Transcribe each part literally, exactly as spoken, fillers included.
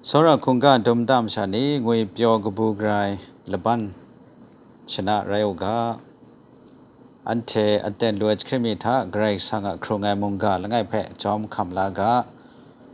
Tsawra hkungga dum nta masha ni ngwi pyaw kabu gara ai laban shana rai u ga. Anhte aten lu ai jahkring mi hta Karai Kasang a hkrung ai mungga langai hpe jawm hkam la ga.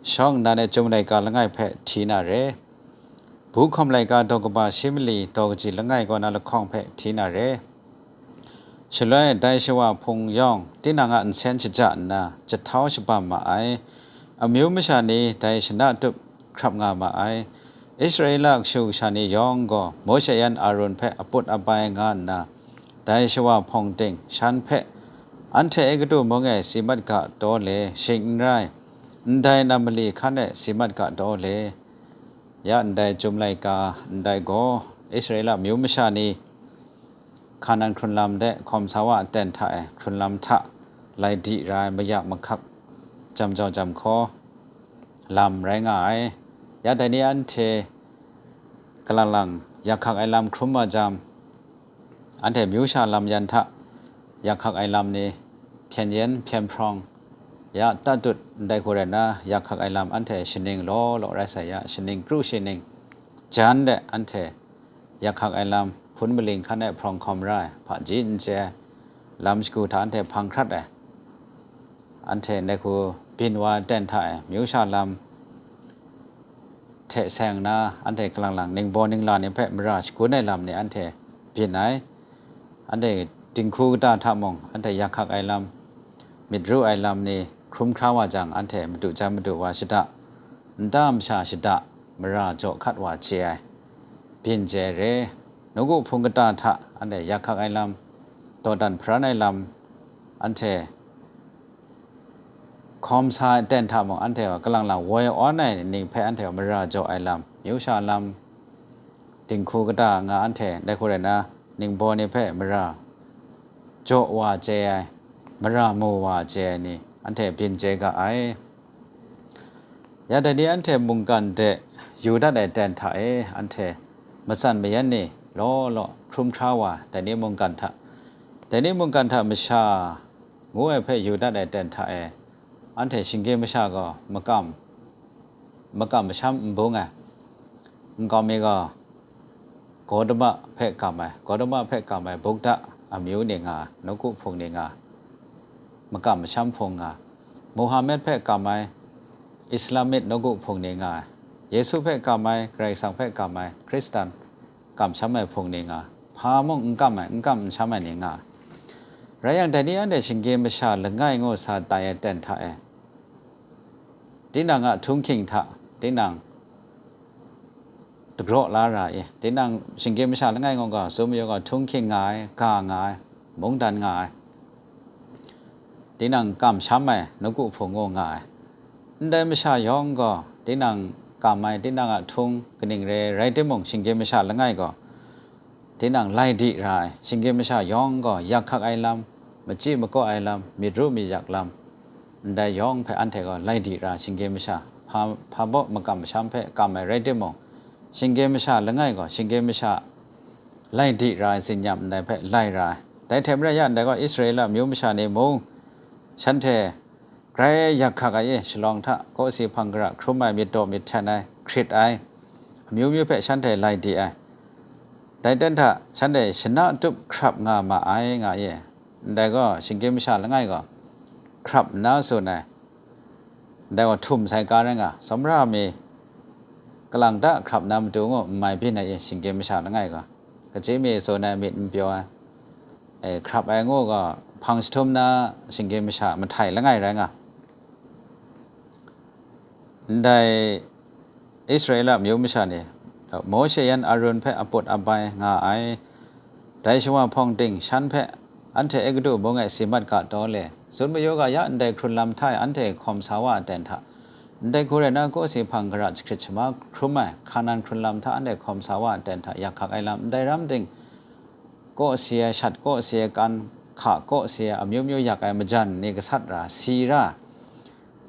Shawng nnan e Chyum laika langai hpe hti na re. Bu hkawm laika daw kaba shi mali daw kaji langai kaw na lahkawng hpe hti na re. Shaloi dai shawa hpung yawng tinang a nsen shaja nna jahtau shabam ma ai. Amyu masha ni dai shana tup hkrap nga ma ai. Israela kashu kasha ni yawng gaw Mawshe yan Arun hpe aput abai nga nna, dai shawa hpawng ting shan hpe, anhte Egutu mung e si mat ga taw le, shing n rai, ndai nam mali hkan e si mat ga taw le. Ya ndai Chyum laika ndai gaw Israela amyu masha ni Hkanan hkrun lam de hkawm sa wa aten hta e hkrun lam hta lai di ra ai mayak mahkak jam jau jam hkaw lam rai nga ai. Ya dai ni anhte kalang lang yak hkak ai lam hkrum wa jam, anhte myu sha lam yan hta yak hkak ai lam ni hpyen yen hpyen hprawng ya tatut ndai hku rai nna, yak hkak ai lam anhte shaning law law rai sai ya, shaning kru shaning jan de anhte yak hkak ai lam, hpun maling hkan e hprawng hkawm ra ai, hpaji n chye ai, lam shagu hta anhte hpang hkrat ai, anhte ndai hku byin wa ai ten hta e, myu sha lam hte seng nna, anhte kalang lang ningbaw ningla ni hpe mara shagun ai lam ni anhte byin ai, anhte dinghku kata hta mung, anhte yak hkak ai lam, myit ru ai lam ni hkrum hkra wa jang, anhte madu jan madu wa shada, nta masha shada, mara jaw hkat wa chye ai, byin chye ai re. Nawku hpung kata hta anhte yak hkak ai lam, dawdan hparan ai lam, anhte hkawm sa ai ten hta mung, anhte gaw kalang lang woi awn ai ning hpe anhte gaw mara jaw ai lam, myu sha lam, dinghku kata nga anhte ndai hku rai nna, ningbaw ni hpe mara jaw wa chye ai, mara mu wa chye ai ni, anhte byin chye ga ai. Ya dai ni anhte mungkan de yu dat ai ten hta e, anhte matsan mayan ni law law hkrum hkra wa, dai ni mungkan hta, dai ni mungkan hta masha ngu ai hpe yu dat ai ten hta e, anhte shinggyim masha gaw makam, makam masham n bung ai. Nkau mi gaw Gotama hpe kam ai, Gotama hpe kam ai Buddha amyu ni nga ai, nawku hpung ni nga ai, makam masham hpung nga ai, Muhammad hpe kam ai Islamic nawku hpung ni nga ai, Yesu hpe kam ai, Karai Kasang hpe kam ai Hkristan kamsham ai hpung ni nga ai, hpa mung n kam ai, n kam n sham ai ni nga ai. Rai yang, dai ni anhte shinggyim masha langai ngu sa tai ai ten hta e, tinang a htunghking hta tinang dagraw la ra i, tinang shinggyim masha langai ngu ga, tsun mayu ga, htunghking nga ai, ga nga ai, mungdan nga ai, tinang kamsham ai, nawku hpung ngu nga ai. Ndai masha yawng gaw, tinang kam ai, tinang a htung kaning re ai rai timung, shinggyim masha langai gaw, tinang lai di ra ai, shinggyim masha yawng gaw yak hkak ai lam, machyi makaw ai lam, myit ru myit yak lam, ndai yawng hpe anhte gaw lai di ra ai, shinggyim masha, hpa, hpa baw makam masham hpe kam ai rai timung, shinggyim masha langai gaw, shinggyim masha lai di ra ai tsin-yam ndai hpe lai ra ai. Dai hte maren ya ndai gaw, Israela amyu masha ni mung, shanhte grai yak hkak ai e, shalawng hta kawsi hpang gara hkrum ai, myit daw myit hten ai, hkrit ai, amyu myu hpe shanhte lai di ai. Dai ten hta shanhte shana tup hkrap nga ma ai, nga e. Ndai gaw, shinggyim masha langai gaw, hkrap nna tsun ai. Ndai gaw, htum sai ka rai nga, tsawmra mi kalang ta hkrap na matu ngu n mai byin ai e, shinggyim masha langai gaw. Kaji mi tsun ai myit n pyaw ai, e, hkrap ai ngu gaw, hpang jahtum na shinggyim masha mahtai langai rai nga. Ndai Israela amyu masha ni, Mawshe yan Arun hpe aput abai nga ai, dai shawa hpawng ting shan hpe, anhte Egutu mung e si mat ga taw le, tsun mayu ga, ya ndai hkrun lam hta e anhte hkawm sa wa ai ten hta, ndai hku rai nna, kawsi hpang gara jahkrit shama hkrum ai, Hkanan hkrun lam hta anhte hkawm sa wa ai ten hta, yak hkak ai lam, ndai ram ting, kawsi ai shat, kawsi ai kan, hka kawsi ai amyu myu yak ai majan ni gasat ra, si ra,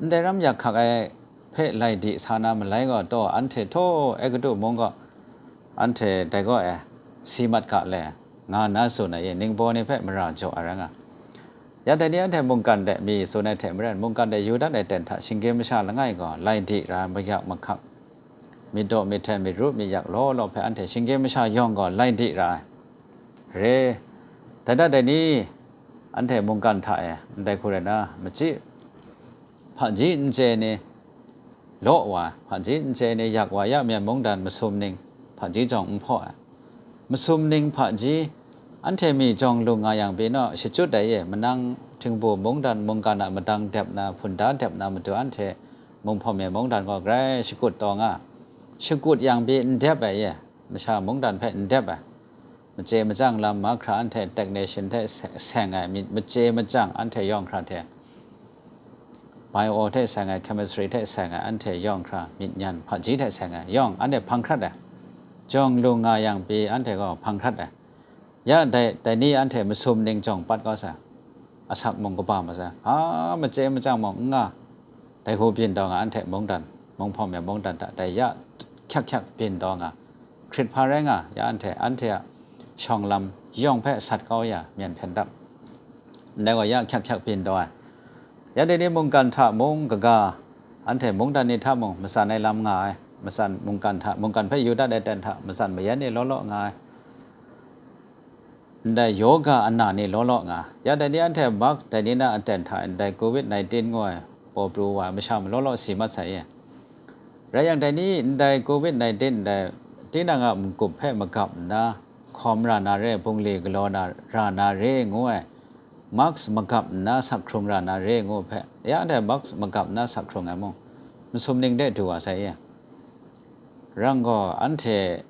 ndai ram yak hkak ai hpe lai di sa na malai gaw, taw, anhte htaw Egutu mung gaw, anhte dai gaw e si mat ga le, nga nna tsun ai e, ningbaw ni hpe mara jaw ai rai nga. Ya dai ni anhte mungkan de mi tsun ai hte maren, mungkan de yu dat ai ten hta shinggyim masha langai gaw, lai di ra ai mayak mahkak, myit daw myit hten myit ru myit yak law law hpe anhte shinggyim masha yawng gaw lai di ra ai. Re, dai dat dai ni, anhte mungkan hta e ndai hku rai na, machyi hpaji n chye ni law wa, hpaji n chye ni yak wa ya myen mungdan masum ning hpaji jawng n hpaw ai. Masum ning hpaji anhte mi jawng lung nga yang pyi naw, shachyut ai e, manang htingbu mungdan mungkan a madang dep na, hpunda dep na matu anhte mung hpawm e mungdan gaw grai shakut taw nga, shakut yang pyi n dep ai e, masha mungdan hpe n dep ai. Machye machyang lam mahkra anhte technician hte se-, seng ai, mi-, machye machyang anhte yawng hkra hte, bio hte seng ai, chemistry hte seng ai, anhte yawng hkra myit nyan hpaji hte seng ai, yawng anhte hpang hkrat ai. Jawng lung nga yang pyi anhte gaw hpang hkrat ai. Ya dai, dai ni anhte masum ning jawng pat kau sa, asak mung kaba ma sa, a, machye machyang mung n nga, dai hku byin taw nga, anhte mungdan, mung hpawm e mungdan hta dai ya hkyak hkyak byin taw nga, hkrit hpa rai nga, ya anhte, anhte a shawng lam yawng hpe sat kau ya myen hpyen dap. Ndai gaw ya hkyak hkyak byin taw ai. Ya dai ni mungkan hta mung kaga, anhte mungdan ni hta mung matsan ai lam nga ai, matsan mungkan hta, mungkan hpe yu dat ai ten hta matsan mayan ni law law nga ai. Ndai yoga ana ni law law nga. Ya dai ni anhte mak dai ni na aten hta ndai covid nineteen ngu ai paw pru wa ai masha malaw law si mat sai e. Rai yang dai ni ndai covid nineteen ndai tinang a n-gup hpe magap nna hkawm ra na re, bungli galaw na ra na re ngu ai, mask magap nna sak hkrung ra na re ngu hpe, ya ndai mask magap nna sak hkrung ai mung, masum ning de du wa sai e. Rang gaw anhte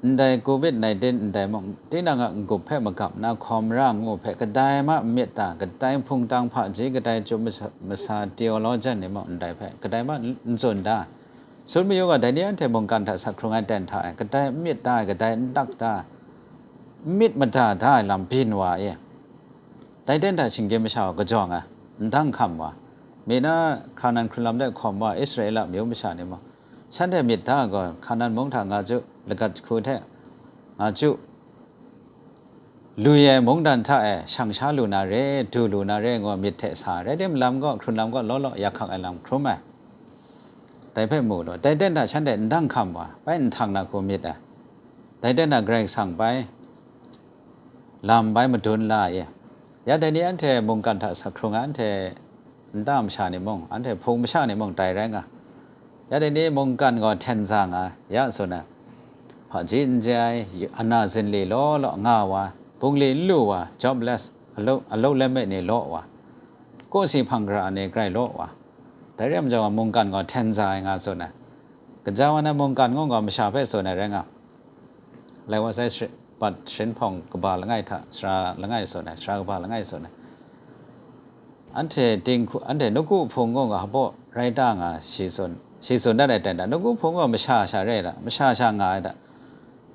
ndai covid nineteen ndai mung, tinang a n-gup hpe magap na hkawm ra ngu hpe kadai ma n myit ta, kadai hpungtang hpaji, kadai chyum masa, masa theologian ni mung ndai hpe kadai ma n, n tsun ta. Sun mayu ga, dai ni anhte mungkan hta sak hkrung ai ten hta e, kadai n myit ta ai, kadai n tak ta, n myit mada da ai lam byin wa e. Dai ten hta shinggyim masha gaw kajawng ai, n dang hkam wa, mi na Hkanan hkrun lam de hkawm wa Israela amyu masha ni mung, shanhte myit da ai gaw, Hkanan mung hta nga ju, lagat jahku hte nga ju, lui ai mungdan hta e shang sha lu na re, du lu na re ngu myit hte sa ai. Rai timung, lam gaw, hkrun lam gaw law law yak hkak ai lam hkrum ai. Dai hpe mu law, dai ten hta shanhte n dang hkam wa, bai nhtang na hku myit ai. Dai ten hta Karai Kasang bai lam bai madun la ai e. Ya dai ni anhte mungkan hta sak hkrung ai, anhte nta masha ni mung, anhte hpung masha ni mung tai rai nga. Ya dai ni mungkan gaw hten za nga ai, ya tsun ai. Hpaji n chye ai, ana zinli law law nga wa, bungli n lu wa, jobless, alau, alau lemai ni law wa, kawsi hpang gara ni grai law wa. Dai re ai majaw, mungkan gaw hten za ai nga tsun ai. Kaja wa na mungkan ngu gaw masha hpe tsun ai rai nga. Lai wa sai, shi-, bat sharin hpawng kaba langai hta, sara langai tsun ai, sara kaba langai tsun ai. Anhte dinghku, anhte nawku hpung ngu ga hpaw rai ta nga shi tsun, shi tsun dat ai ten hta, nawku hpung gaw masha sha re ai hta, masha sha nga ai hta.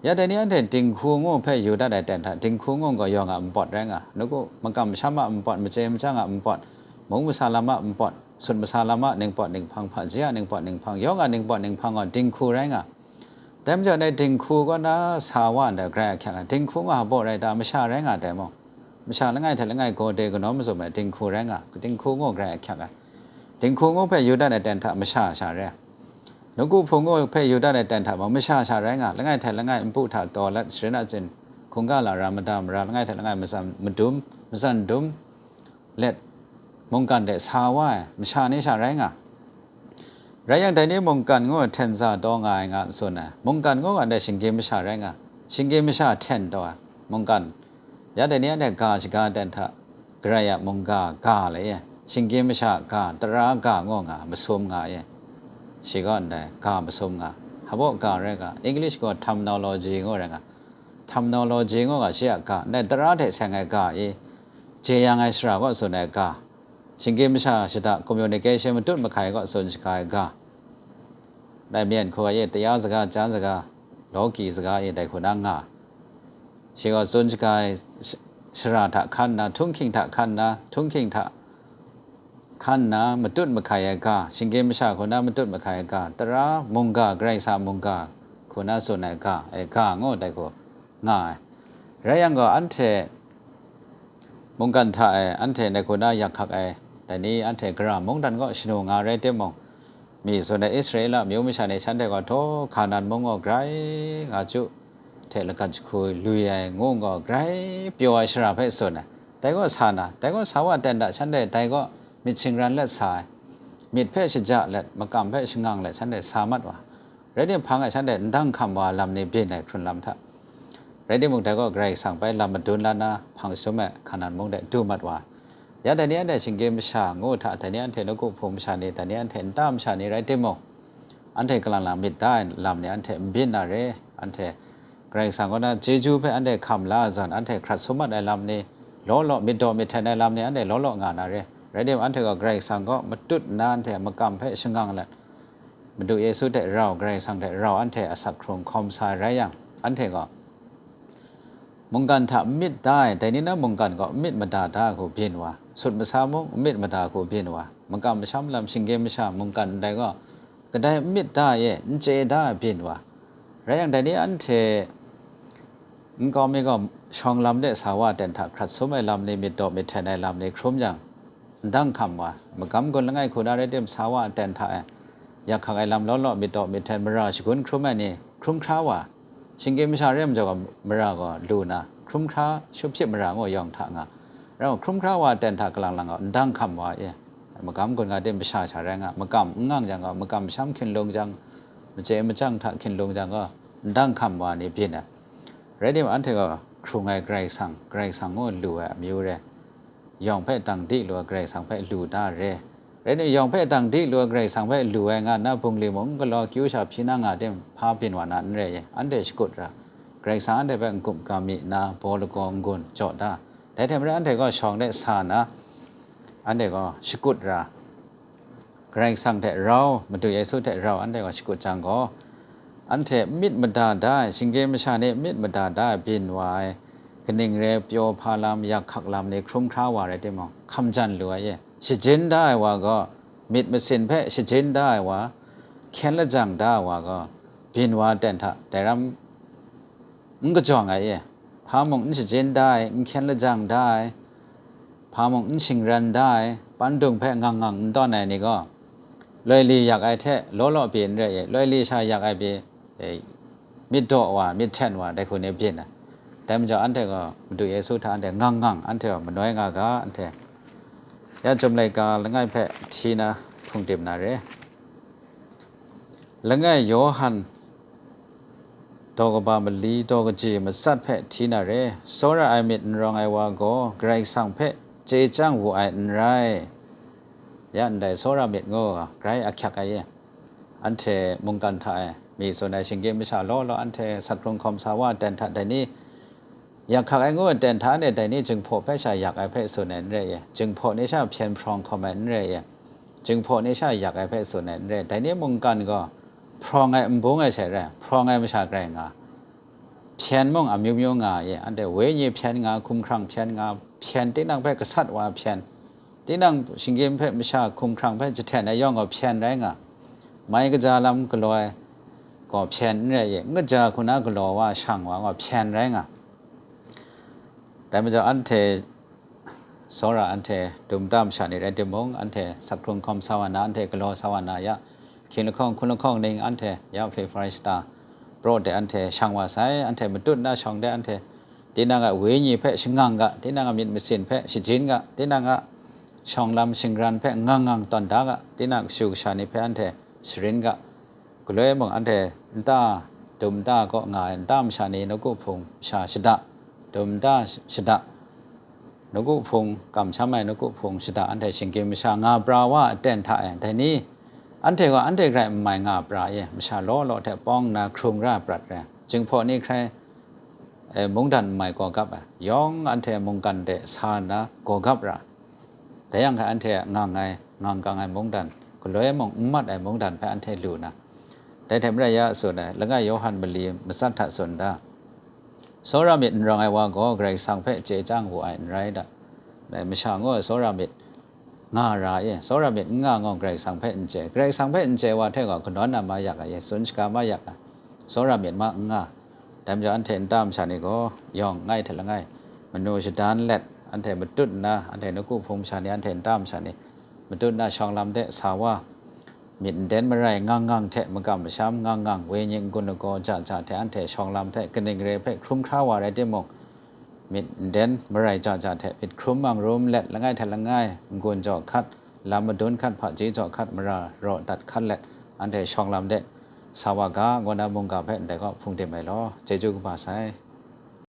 Ya dai ni anhte dinghku ngu hpe yu dat ai ten hta, dinghku ngu gaw yawng a npawt rai nga, nawku makam masham a npawt, machye machyang a npawt, mung masa lam a npawt, sut masa lam a ningpawt ninghpang, hpaji a ningpawt ninghpang, yawng a ningpawt ninghpang gaw dinghku rai nga. Dai majaw, dai dinghku kaw na sa wa ndai grai ahkyak ai, dinghku nga hpaw rai ta, masha rai nga dai mung, masha langai hte langai gawde kanawn mazum ai dinghku rai nga, dinghku ngu grai ahkyak ai. Dinghku ngu hpe yu dat ai ten hta masha sha rai. Nawku hpung ngu hpe yu dat ai ten hta mung masha sha rai nga, langai hte langai npu hta taw lat, sharin achyin, hkungga lara, mada mara, langai hte langai matsan madum, matsan dum let, mungkan de sa wa ai masha ni sha rai nga. Rai yang, dai ni mungkan ngu hten za taw nga ai nga tsun ai. Mungkan ngu ga ndai shinggyim masha rai nga, shinggyim masha hten taw ai mungkan. Ya dai ni anhte ga shaga ten hta, Karai a mungga ga lai e, shinggyim masha ga, tara ga ngu nga, masum nga e. Shi gaw ndai ga masum nga, hpaw ga rai ga, English gaw terminology ngu rai nga, terminology ngu ga, shi a ga, ndai tara hte seng ai ga i, jeyang ai shara kaw tsun ai ga, shinggyim masha shada communication matut mahkai kaw tsun shaga ai ga, dai myen hku ai e, taya saga, jan saga, lawki saga e, dai hku na nga. Shi gaw tsun shaga ai sh-, shara hta hkan nna, htunghking hta hkan nna, htunghking hta hkan nna, matut mahkai ai ga, shinggyim masha hku na matut mahkai ai ga, tara mungga, Karai Kasang mungga hku na tsun ai ga, e, ga ngu dai hku nga ai. Rai yang gaw, anhte mungkan hta e, anhte dai hku na yak hkak ai, dai ni anhte gara mungdan kaw shanu nga rai timung, Mi tsun ai Israela amyu masha ni shanhte gaw, htaw Hkanan mung gaw grai nga ju hte lagat jahku lui ai ngu gaw, grai pyaw ai shara hpe tsun ai. Dai gaw sa na, dai gaw sa wa ten hta shanhte dai gaw myit shingran let sa ai, myit hpe shaja let, makam hpe shangang let shanhte sa mat wa. Rai timung, hpang e shanhte ndang hkam wa lam ni byin ai hkrun lam hta. Rai timung, dai gaw Karai Kasang bai lam madun la na, hpang jahtum e Hkanan mung de du mat wa. Ya dai ni anhte shinggyim masha ngu hta, dai ni anhte nawku hpung masha ni, dai ni anhte nta masha ni rai timung, anhte kalang lang myit da ai lam ni anhte n byin na re. Anhte Karai Kasang kaw na chyeju hpe anhte hkam la ai zawn, anhte hkrat sum mat ai lam ni, law law myit daw myit hten ai lam ni anhte law law nga na re. Rai timung, anhte gaw Karai Kasang kaw matut nna, anhte makam hpe shangang let, Madu Yesu hte rau, Karai Kasang hte rau anhte asak hkrung hkawm sa ai rai yang, anhte gaw mungkan hta n myit da ai, dai ni na mungkan gaw n myit mada da ai hku byin wa, sut masa mung n myit mada ai hku byin wa, makam masham lam shinggyim masha mungkan ndai gaw, kadai n myit da ai e, n chye da ai byin wa. Rai yang, dai ni anhte nkau mi gaw shawng lam de sa wa ten hta hkrat sum ai lam ni, myit daw myit hten ai lam ni hkrum yang, ndang hkam wa, magam gun langai hku na rai tim, sa wa aten hta e yak hkak ai lam law law myit daw myit hten mara shagun hkrum ai ni hkrum hkra wa, shinggyim masha re ai majaw gaw mara gaw lu na, hkrum hkra shut hpyit mara ngu yawng hta nga, rau hkrum hkra wa aten hta kalang lang gaw ndang hkam wa e, magam gun nga tim masha sha rai nga, makam n ngang jang gaw, makam masham hkinlung jang, machye machyang hta hkinlung jang gaw, ndang hkam wa ni byin ai. Rai timung, anhte gaw hkrung ai Karai Kasang, Karai Kasang ngu lu ai amyu re. Yawng hpe dang di lu ai Karai Kasang hpe lu da re. Rai nna, yawng hpe dang di lu ai Karai Kasang hpe lu ai nga nna, bungli mung galaw, akyu sha hpyi na nga tim, hpa byin wa na n re ye, anhte shakut ra. Karai Kasang anhte hpe n-gup ga mi nna, baw lagaw n-gun jaw da. Dai hte maren, anhte gaw shawng de sa nna, anhte gaw shakut ra. Karai Kasang hte rau, Madu Yesu hte rau anhte gaw shakut jang gaw, anhte myit mada da ai, shinggyim masha ni myit mada da ai byin wa ai, kaning re pyaw hpa lam, yak hkak lam ni hkrum hkra wa rai timung, hkam jan lu ai e. Shajin da ai wa gaw, myit masin hpe shajin da ai wa, hkyen lajang da ai wa gaw, byin wa ten hta dai ram n kajawng ai e. Hpa mung n shajin da ai, n hkyen lajang da ai, hpa mung n shingran da ai, pandung hpe ngang ngang n tawn ai ni gaw, loi li yak ai hte law law pyi n re ye, loi li sha yak ai pyi, e, myit daw wa, myit hten wa, dai hku ni byin ai. Dai majaw, anhte gaw Madu Yesu hta anhte ngang ngang, anhte gaw manoi nga ga, anhte ya Chyum laika langai hpe hti na hpung tim na re. Langai Yawhan daw kaba mali daw kaji matsat hpe hti na re. Tsawra ai myit n rawng ai wa gaw Karai Kasang hpe chye chyang wu ai n rai. Ya ndai tsawra myit ngu grai ahkyak ai e. Anhte mungkan hta e mi tsun ai shinggyim masha law law, anhte asak hkrung hkawm sa wa ten hta dai ni, yak hkak ai ngu ai ten hta e dai ni, Jinghpaw hpe sha yak ai hpe tsun ai n rai e. Jinghpaw ni sha hpyen hprawng hkawm ai n rai e. Jinghpaw ni sha yak ai hpe tsun ai n rai. Dai ni mungkan gaw hprawng ai n bung ai she rai, hprawng ai masha grai nga. Hpyen mung amyu myu nga ai e, anhte wenyi hpyen nga, hkumhkrang hpyen nga, hpyen tinang hpe gasat wa hpyen, tinang shinggyim hpe masha hkumhkrang hpe jahten ai yawng gaw hpyen rai nga, mai kaja lam galaw ai gaw hpyen n rai e, n kaja hku na galaw wa shang wa gaw hpyen rai nga. Dai majaw anhte tsawra anhte dum da masha ni rai timung, anhte asak hkrung hkawm sa wa na, anhte galaw sa wa na ya, hkying lahkawng hkun lahkawng ning anhte ya hpe Hparishtha praw de anhte shang wa sai, anhte matut na shawng de anhte tinang a wenyi hpe shangang ga, tinang a myit masin hpe shajin ga, tinang a shawng lam shingran hpe ngang ngang tawn da ga, tinang a kashu kasha ni hpe anhte sharin ga, galoi mung anhte nta dum nta kaw nga ai nta masha ni nawku hpung masha shada, dum nta shada, nawku hpung kamsham ai nawku hpung shada, anhte shinggyim masha nga pra wa aten hta e, dai ni, anhte gaw anhte grai n mai nga pra e, masha law law hte pawng nna hkrung ra prat re, Jinghpaw ni hkrai, e, mungdan n mai gaw gap ai, yawng anhte mungkan de sa nna gaw gap ra. Dai yang hte anhte a ngang ai, ngang kang ai mungdan, galoi mung n mat ai mungdan hpe anhte lu na, dai hte maren ya tsun ai, langai Yawhan mali matsat hta tsun da, tsawra myit n rawng ai wa gaw Karai Kasang hpe chye chyang wu ai n rai da. Dai masha ngu ai tsawra myit nga ra e, tsawra myit n nga ngu Karai Kasang hpe n chye, Karai Kasang hpe n chye wa hte gaw kanawn na ma yak ai e, tsun shaga ma yak ai, tsawra myit ma n nga. Dai majaw anhte nta masha ni gaw yawng langai hte langai manu shadan let, anhte matut nna, anhte nawku hpung masha ni, anhte nta masha ni matut nna shawng lam de sa wa, myit nden marai ngang ngang hte makam masham ngang ngang wenyi n-gun lagaw ja ja hte anhte shawng lam hte kaning re hpe hkrum hkra wa rai timung, myit nden marai ja ja hte myit hkrum mang rum let langai hte langai n-gun jaw hkat, lam madun hkat, hpaji jaw hkat, mara raw dat hkat let anhte shawng lam de sa wa ga, ngu na mungga hpe ndai gaw hpung dim ai law, chyeju kaba sai.